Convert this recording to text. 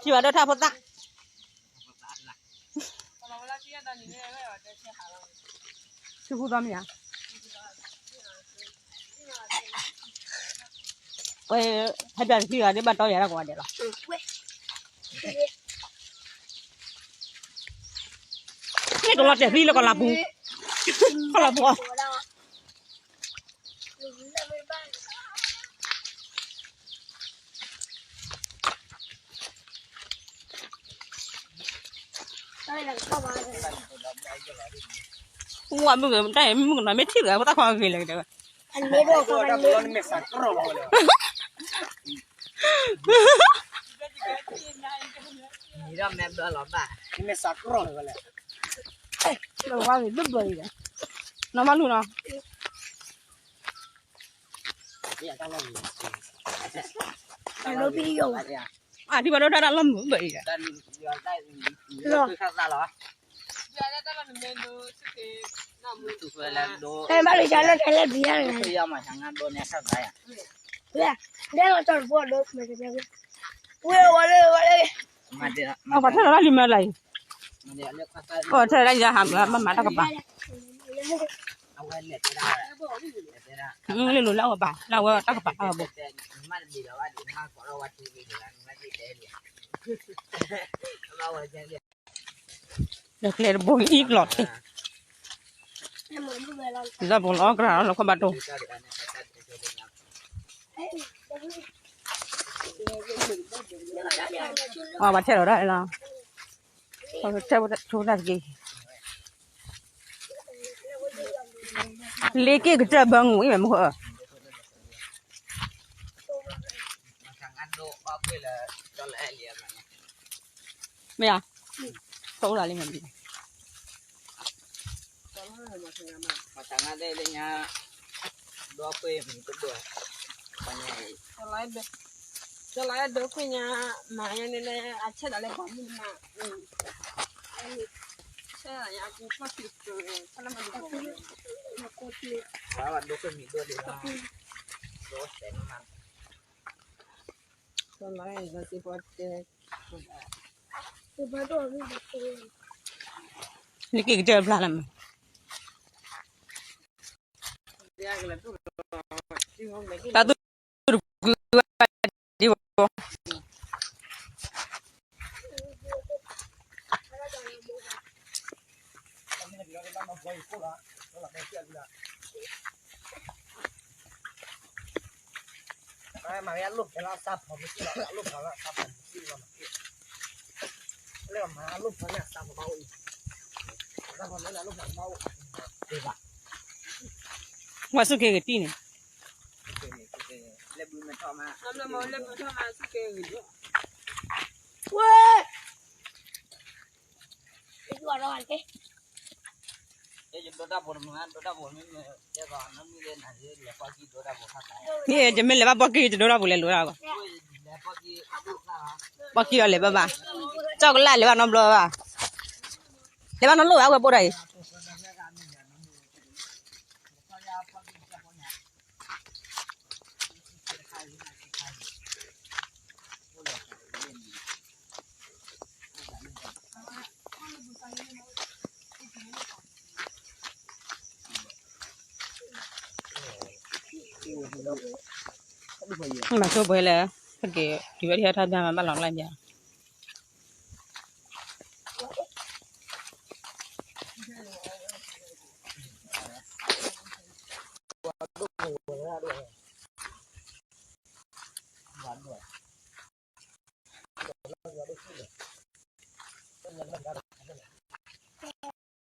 ယွၤဒိၣ်ထီၣ်ဖိသၣ်, ဆူဃုသီမ့ၢ်ဧါ, ဝဲ, ဟဲပၠးတသံဂၤဒ်ဘၣ်တီယၤတၢ်ကိးဂၤဒဲးလီၤ, န့ၣ်ကလီၤတဲာ်သံလၢကီးလၤပူၤ, ခီလီၤပူၤအီၤ ဝဲမုၣ်ကနီၤမ့ၢ်ထံၣ်လၢၤ ဖိသၣ်ခွါဂ့ၤလၢၤဒီး, နီၢ်မၤလူၤနီၤ, အထံဘၣ်ဒိၣ်တၢ်တၢ်လီၢ်မုာ်ဘၣ်အံၤဒီး, ဘၣ်လီၤ, ပှၤထၢၣ်လီၤတၢ်လံၤမ့ၢ်လၢအံၤ, ပှၤထၢၣ်လီၤတၢ်လံၤမ့ၢ်လၢအံၤ, လ့လိၤလၢအဝဲဘၣ် လၢအဝဲတၢ်ကပၤအဘိ, ဒီးကျဲတဘိအံၤလီၤတ့ၢ်, လၢဘိလီၤအီၣ်ကရၢလီၤခီဘၣ်တိၢ်, အဘၣ်ထဲလီၤဒၣ်လီၤ, ထဲဆိတၢ်တက့ၢ်, လ့က့ၢ်ကတၢၢ်ဘၢငူအံၤမ့ၢ်မုၢ်ဃီ, မ့ၢ်ဧါ, တအိၣ်ဒၣ်လံမ့ၢ်, လ့က့ၢ်ကတၢၢ်ဘျါလီၤမး, တၢ်သူၣ်တကွံဝဲဒံးဘၣ် ဝဲဆူၣ်က့ၤကတံၢ်န့ၣ်, ဝဲ, ယမ့ၢ်လဲၤဘၣ်ပှၤက့ၤ ယတဒိတၢ်ပူၤလဲၤလိၤဒၣ်ဘၣ်, ပှၤက့ၤအီၤလဲၤဘၣ်ဘၣ်, ကၠီကလၢ်လဲၤဘၣ်နီတဘျီဘၣ်, လဲၤဘၣ်နီတလိၣ်ဘၣ် ဝဲဘိဒၣ်အံၤ မၤဆိပှဲၤလၢ, ဟဲက့ၤတုၤဝဲဒၣ်ဟဲထီၣ်ဘၣ်မၤဘၣ်လီၤကျါဘၣ်, ဘၣ်ဒိၣ်,